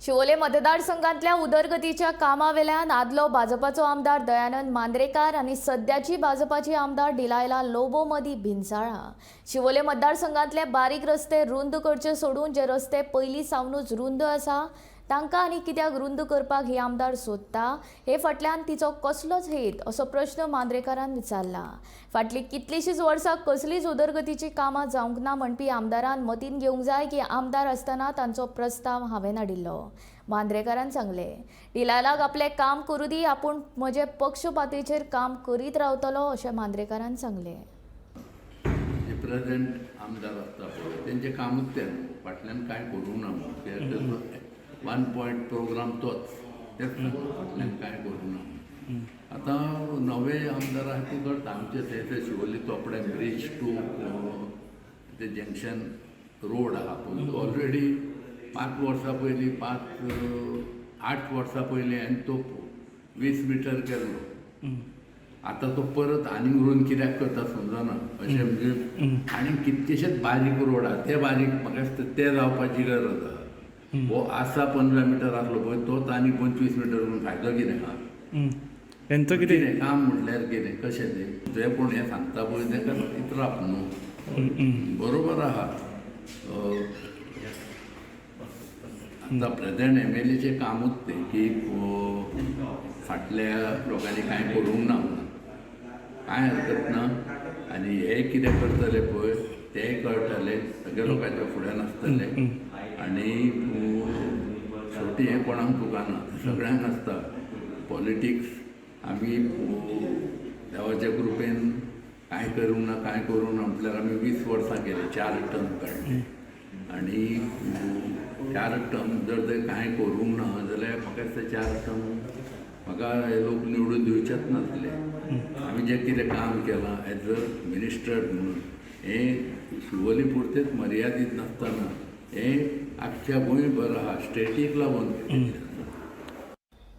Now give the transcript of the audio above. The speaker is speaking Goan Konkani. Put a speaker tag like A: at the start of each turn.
A: शिवोले मतदारसंघांतल्या उदरगतीच्या कामावेल्यान आदलो भाजपाचो आमदार दयानंद मांद्रेकार आनी सद्याची भाजपाची आमदार डिलायला लोबो मदीं भिनसाळा. शिवोले मतदारसंघांतले बारीक रस्ते रुंद करचे सोडून जे रस्ते पयलीं सावनूच रुंद आसा तांकां आनी कित्याक रुंद करपाक ही आमदार सोदता, हे फाटल्यान तिचो कसलोच हेत असो प्रश्न मांद्रेकारान विचारला. फाटलीं कितलींशींच वर्सां कसलीच उदरगतीचीं कामां जावंक ना म्हणपी आमदारान मतीन घेवंक जाय की आमदार आसतना तांचो प्रस्ताव हांवें हाडिल्लो. मांद्रेकारान सांगलें, डिलायलाक आपलें काम करूं दी, आपूण म्हजे पक्षपातीचेर काम करीत रावतलो अशें मांद्रेकारान सांगलें.
B: जे प्रेझेंट आमदार आसता पळय, तेंचें कामूच तें न्हू. फाटल्यान कांय करूंक ना म्हणून ते वन पॉयंट प्रोग्राम तोच, तेच फाटल्यान कांय करूंक ना म्हणून. आतां नवे आमदार आहा ते करता. आमचे थंय ते शिवोली चोपडें ब्रीज टू ते जंक्शन रोड आहा पळय, तो ऑलरेडी 5 वर्सां पयलीं, 5-8 वर्सां पयलीं हांवें तो 20 मिटर केल्लो. आतां तो परत आनीक रोड कित्याक करता समजना अशें. म्हणजे आनीक कितकेशेच बारीक रोड आहा, ते बारीक म्हाका दिसता ते जावपाची गरज आहा. हो आसा 15 मिटर आसलो पळय, तोच आनी 25 मिटर करून फायदो कितें आहा?
C: तेंचो कितें?
B: कितें काम म्हटल्यार कितें, कशें तें? जे कोण हें सांगता पळय ताका इतराप न्हू. बरोबर आहा. आतां प्रेझेंट एमएलएचें कामूच तें की फाटल्या लोकांनी कांय करूंक ना म्हणून. कांय हरकत ना. आनी हे कितें करतले पळय तेंय कळटलें, सगळ्या लोकांच्या फुड्यान आसतले. आनी शेवटी हें कोणाक चुकना, सगळ्यांक आसता पॉलिटिक्स. आमी देवाच्या कृपेन कांय करूंक ना, कांय करूंक ना म्हटल्यार आमी 20 वर्सां केली, चार टर्म काडले. आनी चार टर्म जर ते कांय करूंक ना जाल्यार म्हाका दिसता चार टर्म म्हाका हे लोक निवडून दिवचेच नासले. आमी जें कितें काम केलां एज अ मिनिस्टर म्हणून, हें शिवोली पुरतेच मर्यादीत नासतना हें आख्ख्या गोंयभर आहा, स्टेटीक लागून केलेलें आसा.